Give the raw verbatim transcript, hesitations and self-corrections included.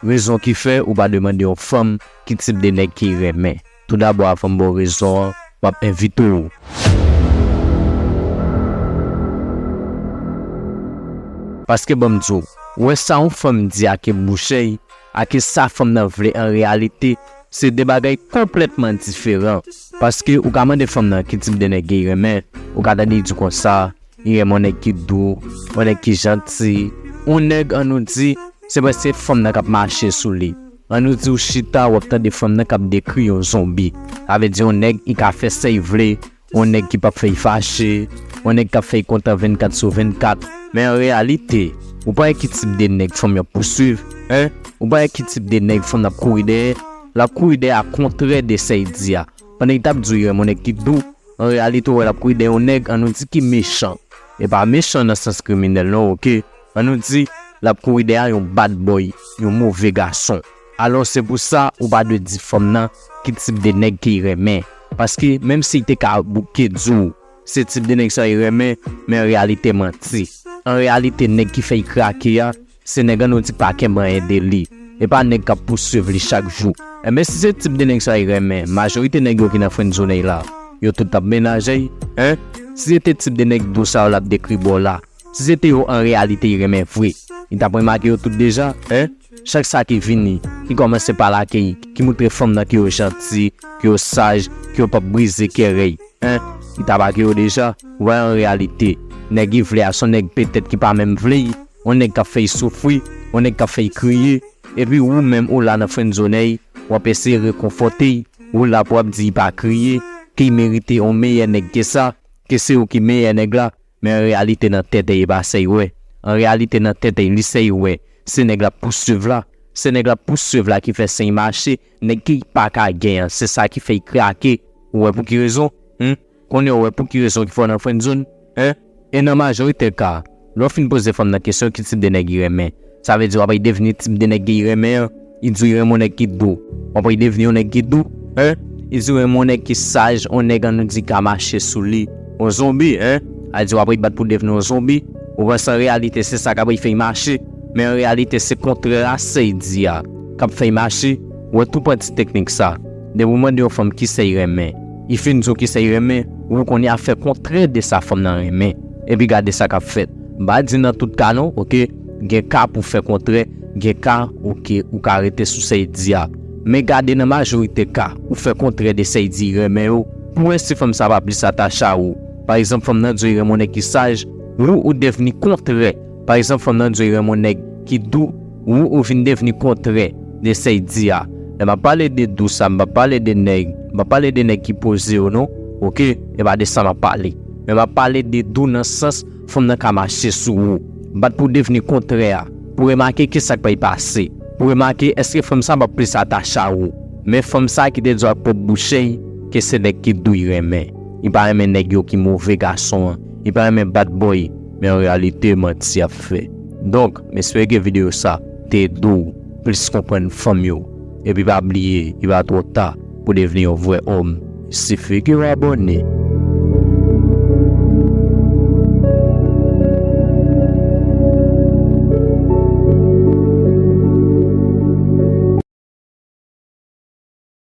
Rezon ki fè ou pa demande yon fanm ki tip de nèg ke l renmen. Toudabò, avan m ba w rezon an, m ap envite w. Paske ban m di w, ou wè sa yon fanm di a ke bouch li, a ke sa fanm nan vle an reyalite, se de bagay konplètman diferan. Paske ou ka mande fanm nan ki tip de nèg ke l renmen, ou ka tande l di konsa, li renmen yon nèg ki dou, yon nèg ki janti, yon nèg, ann nou di, se prèske fanm nan k ap mache sou li. Ann nou di ou chita, w ap tande fanm nan k ap dekri yon zonbi. Sa vle di yon nèg, li ka fè sa l vle, yon nèg ki p ap fè l fache, yon nèg k ap fè l kontan vennkat sou vennkat. Men an reyalite, ou pa wè ki tip de nèg fanm yo ap pouswiv, en? Ou pa wè ki tip de nèg fanm nan ap kouri dèyè? L ap kouri dèyè a kontrè de sa l di a. Pandan l t ap di w li renmen yon nèg ki dou, an reyalite, ou wè l ap kouri dèyè yon nèg, ann nou di ki mechan. E pa mechan nan sans kriminèl, non, oke? Ann nou di, l ap kouri dèyè yon bad boy, yon move gason. Alò, se pou sa, ou pa dwe di fanm nan ki tip de nèg ke l renmen. Paske, menm si l te ka bouke di w, se tip de nèg sa l renmen, men an reyalite, manti. An reyalite, nèg ki fè l krake a, se nèg, ann nou di, k pa kenbe anyen de li. E pa nèg k ap pouswiv li chak jou. Enben, si se tip de nèg sa l renmen, majorite nèg yo ki nan friendzone la, yo tout t ap menaje l, en? Si se te tip de nèg dou sa yo l ap dekri ba w la, si se te yo an reyalite l renmen vre, li t ap remake yo tout deja, en? Chak sa ki vini, ki kòmanse pale ak li, ki montre fanm nan ke yo janti, ke yo saj, ke yo p ap brize kè rèy, en? Li t ap ak yo deja, ou wè an reyalite, nèg li vle a se yon nèg petèt ki pa menm vle l, yon nèg k ap fè l soufri, yon nèg k ap fè l kriye, epi ou menm ou la nan friendzone l, w ap eseye rekonfòte l, ou la pou w ap di l pa kriye, ke l merite yon meyè nèg ke sa, ke se ou ki meyè nèg la, men an reyalite nan tèt li, e pa sa l wè. An reyalite nan tèt li, se sa l wè, se nèg l ap pouswiv la, se nèg l ap pouswiv la ki fè sen l mache, nèg ke l pa ka gen an, se sa ki fè l krake. Ou wè pou ki rezon? Hmm? Kounye a ou wè pou ki rezon ki fè w nan friendzone, en? E nan majorite ka, lè w fin poze fanm nan kesyon ki tip de nèg li renmen, sa vle di w ap devni tip de nèg ke l renmen an. Li di w li renmen yon nèg ki dou, w ap devni yon nèg ki dou, en? Li di w renmen yon nèg ki saj, yon nèg, ann nou di, ka mache sou li, yon zonbi, en? Sa vle di w ap bat pou devni yon zonbi. Ou panse an reyalite se sa k ap fè l mache, men an reyalite se kontrè a sa l di a k ap fè l mache. Ou wè, tou pran ti teknik sa. Depi w mande yon fanm kisa l renmen, li fin di w kisa l renmen, ou kounye a fè kontrè de sa fanm nan renmen. Epi gade sa k ap fèt. M pa di nan tout ka non, oke? Gen ka pou w fè kontrè, gen ka, oke, ou ka rete sou sa l di a. Men gade nan majorite ka, ou fè kontrè de sa l di l renmen yo, pou w wè si fanm sa pa plis atache a ou. Pa egzanp, fanm nan di w li renmen yon nèg ki saj, ou, ou devni kontrè. Pa egzanp, fanm nan di w li renmen yon nèg ki dou, ou, ou vin devni kontrè de sa l di a. Lè m ap pale de dou sa, m p ap pale de nèg, m p ap pale de nèg ki poze yo non, oke? E pa de sa m ap pale. Men m ap pale de dou nan sans fanm nan ka mache sou ou. Bat pou w devni kontrè a, pou w remake kisa k pral pase, pou w remake èske fanm sa p ap plis atache a ou. Men fanm sa ki te di w ak pwòp bouch li ke se nèg ki dou l renmen. Li pa renmen nèg yo ki move gason an. Li pa renmen bad boy, men an reyalite manti l ap fè. Donk, m espere ke videyo sa te ede w plis konprann fanm yo. Epi pa bliye, li pa twò ta pou w devni yon vrè òm. Sifi ke w abòne.